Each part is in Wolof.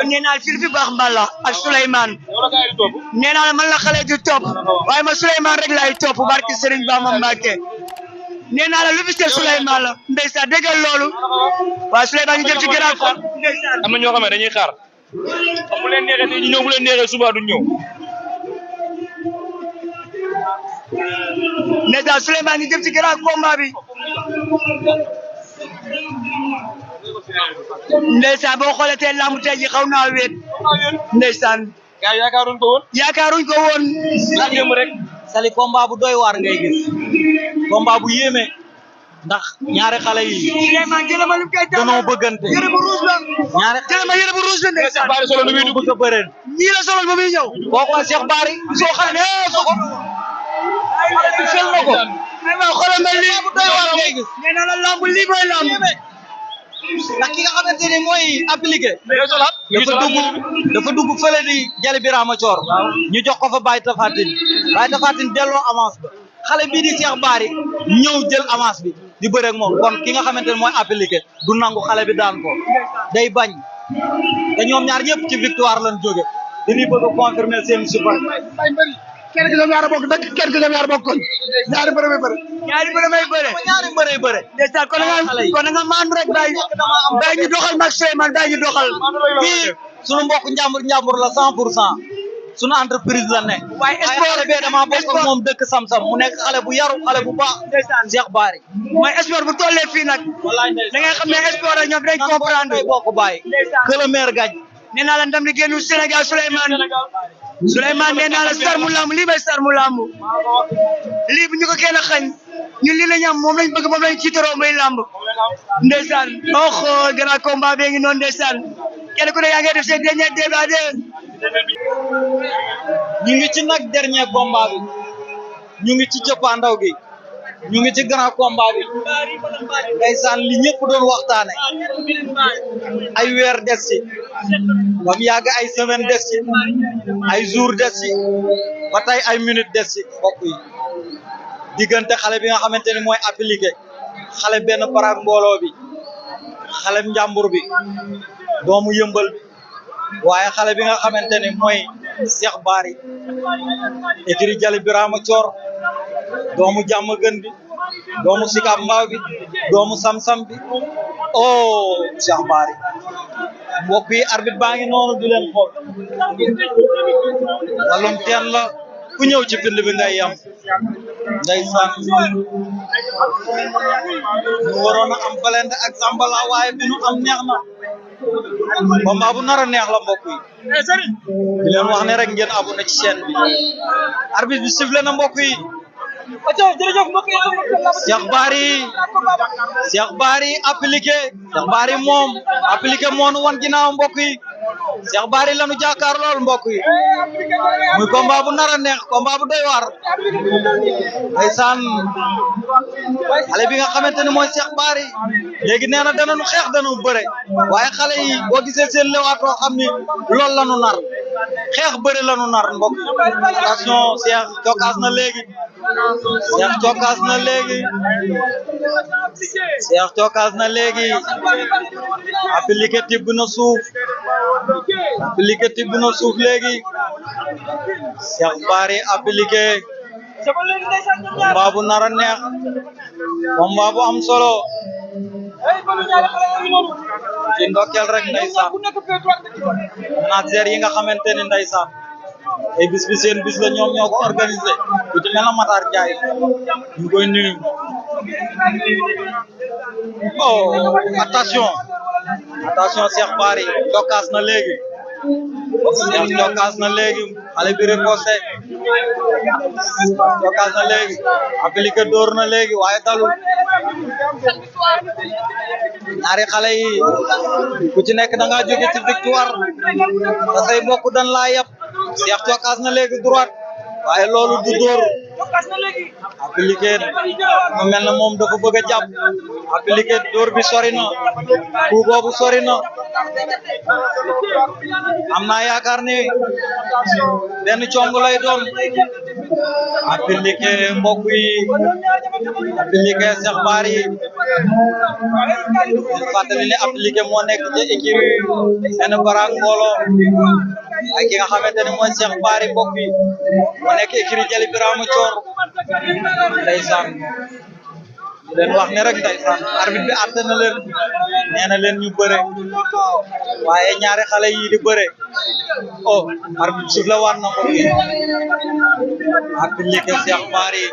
kon nee naa fii fi baax mbala ak Souleymane nee naa la man la xale di topp waaye ma Souleymane rek laay topp barki Serigne Bamba Mbacké nee naa la lu fi see Souleymane la ndeysaan déggal loolu waaw Souleymane ñu jëm ci gannaaw ko ndeysaan am na ñoo xam ne dañuy xaar bu leen neexee tey ñu ñëw bu leen neexee suba du ñëw ndeysaan Souleymane ñu jëm ci gannaaw combat bi ndeysaan boo xoolee tey lamb tey ji xaw naa wéet ndeysaan gaa yaakaaruñ ko woon sax yëm rek Sali combat bu doy waar ngay gis combat bu yéeme ndax ñaari xale yi Souleymane jëlama lim kay danoo bëggante yére bu rouge la ñaari jëlama yére bu rouge la ndeysaan bari solo lu muy dugg bëgg a bëreen ñii la solo ba muy ñëw kooku la Cheikh Bary soo xale ne foko fel na ko ay ma xoolal ma lii bu doy waar ngay gis nee naa la lamb lii mooy lamb ndax ki nga xamante ni mooy appliqué dafa dugg fële di Jali Birama Thior ñu jox ko fa Baye Tafatine delloo avance ba xale bii di Cheikh Bary ñëw jël avance bi di bëre ak moom kon ki nga xamante ne mooy appliqué du nangu xale bi daan ko day bañ te ñoom ñaar ñëpp ci victoire lañ jóge dañuy bëgg a confirmer seen support kenn ki ñoom ñaar bokk dëkk kenn ki ñoom ñaar bokk ñaari bëre may bëre ñaari mbërë bëre ndeysaan kon nga maandu rek day ñu doxal mag Souleymane day ñu doxal kii sunu mbokk njàmbur la 100% sunu entreprise la ne waaye sport bi dama bokk ak moom dëkk Sam-Sam mu nekk xale bu yaru xale bu baax Cheikh Bary mooy sport bu tollee fii nag da ngay xam ne sport rek ñoom dañ comprendre bokk bàyyi que le maire gagne nee naa la ndam li génnu Sénégal Souleymane nee naa la star mu lamb lii may star mu lamb lii bu ñu ko kenn xañ ñun lii la ñu am moom lañ bëgg moom lañ ciitaroo muy lamb ndeysaan oxo grand combat bi ngi noonu ndeysaan kenn ku ne yaa ngi def seen dernier débat de ñu ngi ci nag dernier combat bi ñu ngi ci cëppaandaw gi ñu ngi ci grand combat bi ndeysaan li ñëpp doon waxtaane ay weer des ci ba mu yàgg ay semaine des ci ay jour des ci ba tey ay minute des ci mbokk yi diggante xale bi nga xamante ni mooy appliqué xale benn paraak mbooloo bi xale njàmbur bi doomu yëmbal bi waaye xale bi nga xamante ni mooy Cheikh Bary écurie Jali Birama Thior doomu jàmm gën bi doomu Sicap Mbao bi doomu Sam-Sam bi oh Cheikh Bary mbokk yi arbitre baa ngi noonu di leen xool wàllum teen la ku ñëw ci pind bi ngay yam ndeysaan ñu waroon a am Balende ak Zambala waaye bi nu am neex na combat bu nar a neex la mbokk yi di leen wax ne rek ngeen abonné ci chaîne bi arbitre bi sifflé na mbokk yi Cheikh Bary appliqué Cheikh Bary moom appliqué moonu wan ginnaaw mbokk yi Cheikh Bary lanu jàkkaar lool mbokk yi muy combat bu nar a neex combat bu doy waar ndeysaan xale bi nga xamante ne mooy Cheikh Bary léegi nee na danañu xeex danañu bëre waaye xale yi boo gisee seen lewaatoo xam ni loolu lanu nar xeex bëre lanu nar mbokk attention Cheikh cokkaas na léegi Cheikh cokkaas na léegi Cheikh cokkaas na léegi appliqué tibb na suuf appliqué tibb na suuf léegi Cheikh Bary appliqué combat bu nar a neex combat bu am solo ci ndokkeel rek ndeysaan manager yi nga xamante ni ndeysaan ay bis bi seen bis la ñoom ñoo ko organisé ku ci mel na Matar Ndiaye ñu koy nuyu oh attention Cheikh Bary jokkaas na léegi Cheikh jokkaas na léegi xale bi reposé jokkaas na léegi appliqué dóor na léegi waaye dalul ñaari xale yi ku ci nekk da ngaa jóge ci victoire da say mbokk dañ laa yab Cheikh jokkaas na léegi droite waaye loolu du dóor appliqué mu mel na moom dafa bëgg a jàpp appliqué dóor bi sori na coup boobu sori na am naa yaakaar ne benn cong lay doon appliqué mbokk yi appliqué Cheikh Bary fàttali ne appliqué moo nekk ci écurie benn baraak mbooloo ak ki nga xamante ne mooy Cheikh Bary mbokk yi moo nekk écurie Jali Birama Thior ndeysaan leen wax ne rek ndeysaan arbitre bi àtte na leen nee na leen ñu bëre waaye ñaari xale yi di bëre oh arbitre suuf la war na ko gi appliqué Cheikh Bary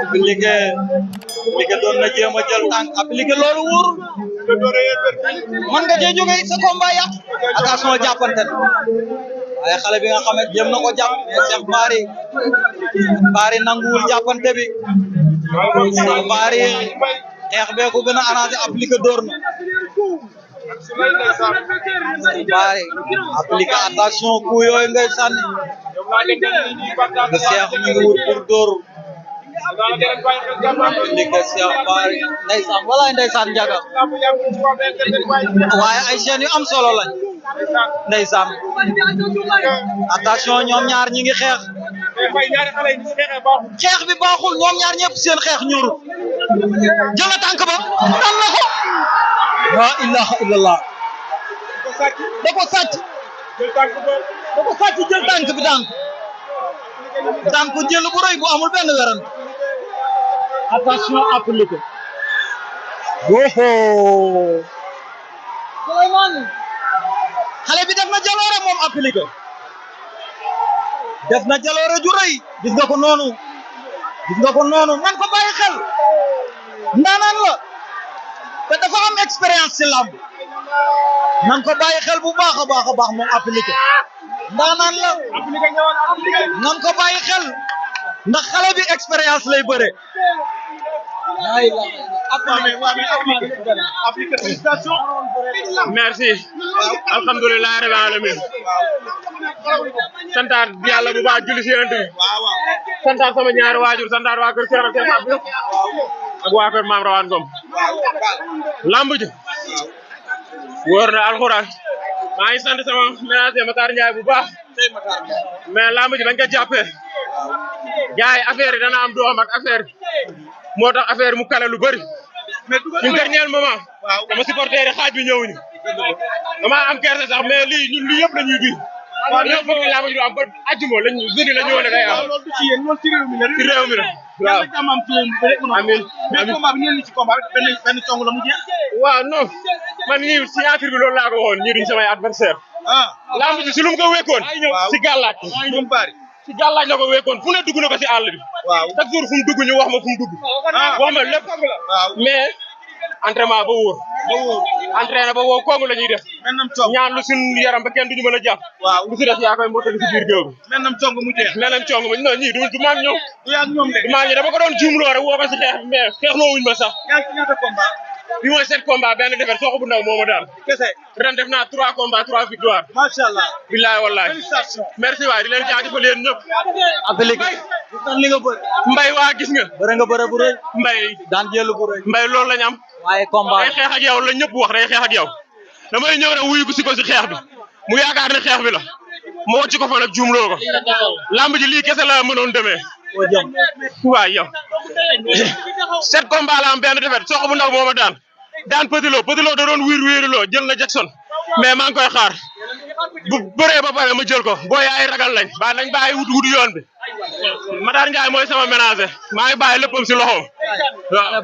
appliqué doon na jéem a jël tànk appliqué loolu wóorul mën nga cee jógee sa combat yàq attention jàppante na waaye xale bi nga xam ne jéem na ko jàpp mais Cheikh Bary nanguwul jàppante bi Cheikh Bary xeex bee ko gën a arrangé appliqué door na Cheikh Bary appliqué attention coup yooyu ngay sànni nga Cheikh mi ngi wut pour door appliqué Cheikh Bary ndeysaan walaay ndeysaan njaga waaye ay chaînes yu am solo lañ ndeysaan attention ñoom ñaar ñi ngi xeex xeex bi baaxul ñoom ñaar ñëpp seen xeex ñorul jël na tànk ba dal na ko la ilaha illallah da ko sàcc jël tànk bi daan ko jël bu rëy bu amul benn weran attention appliqué woho Souleymane xale bi def na jaloore moom appliqué def na jaloore ju rëy gis nga ko noonu nan ko bàyyi xel ndaanaan la te dafa am expérience ci làmb nan ko bàyyi xel bu baax a baax moom appliqué ndaanaan la nan ko bàyyi xel ndax xale bi expérience lay bëre merci alhamdulilah rabbil alamin santaat yàlla bu baax julli si yonent bi santaat sama ñaari waajur santaat waa kër Cheikh Cheikh Abdou ak waa kër Maam Rawaan Ngom lamb ji wóor na alxuraan maa ngi sant sama ménager Matar Ndiaye bu baax mais lamb ji bañ ko jàppee gars yi affaire yi dana am doom ak affaire moo tax affaire mu kale lu bëri ñu dernier moment dama supporter yi xaaj bi ñëwuñu dama am gerte sax mais lii ñun lii yëpp lañuy bi ñoo bëgg laa ma ñu am ba àjjuma lañ jeudi la ñëwoon day am ci yéen loolu ci réew mi la ci réew mi la waaw amiin mais combat bi ngeen ci combat benn cong la mu jeex waaw non man ñii signature bi loolu laa ko waxoon ñii duñ samay adversaire lamb ji si lu mu ko wékkoon si gàllaaj moom Bary si gàllaaj la ko wékkoon fu ne dugg na ko si àll bi chaque jour fu mu dugg ñu wax ma fu mu dugg wax ma lépp mais entraînement ba wóor entraîné ba wóor kongu la ñuy def ñaan lu suñu yaram ba kenn duñu mën a jàpp lu si def yaa koy mottali si biir géew bi menam cong mu jeex menam cong ma non ñii du maag ñoom du maag ñi dama ko doon juumloo rek woo ko si xeex bi mais xeexloo wuñ ma sax ñaata combat bi mooy 7 combat benn defet soxu bu ndaw moo ma daal kese ren def naa 3 combats 3 victoires macha allah billahi wallahi merci waay di leen jaajëfal yéen ñëpp appliqué li nga bëre mbay waa gis nga bëre bu rëy mbay daan jël bu rëy mbay loolu lañ am waaye combat day xeex ak yow la ñëpp wax day xeex ak yow damay ñëw rek wuyu ko si xeex bi mu yaakaar ne xeex bi la ma wàcc ko fa nag juumloo ko lamb ji lii kese la mënoon demee waay yow 7 combats la am benn defet sox bu ndaw moo ma daan Petit Lo da doon wiiriloo jël na Jackson mais maa ngi koy xaar bu bëree ba pare ma jël ko booy ay ragal lañ ba nañ bàyyi wut yoon bi Matar Ndiaye mooy sama ménager maa ngi bàyyi léppam si loxoom waaw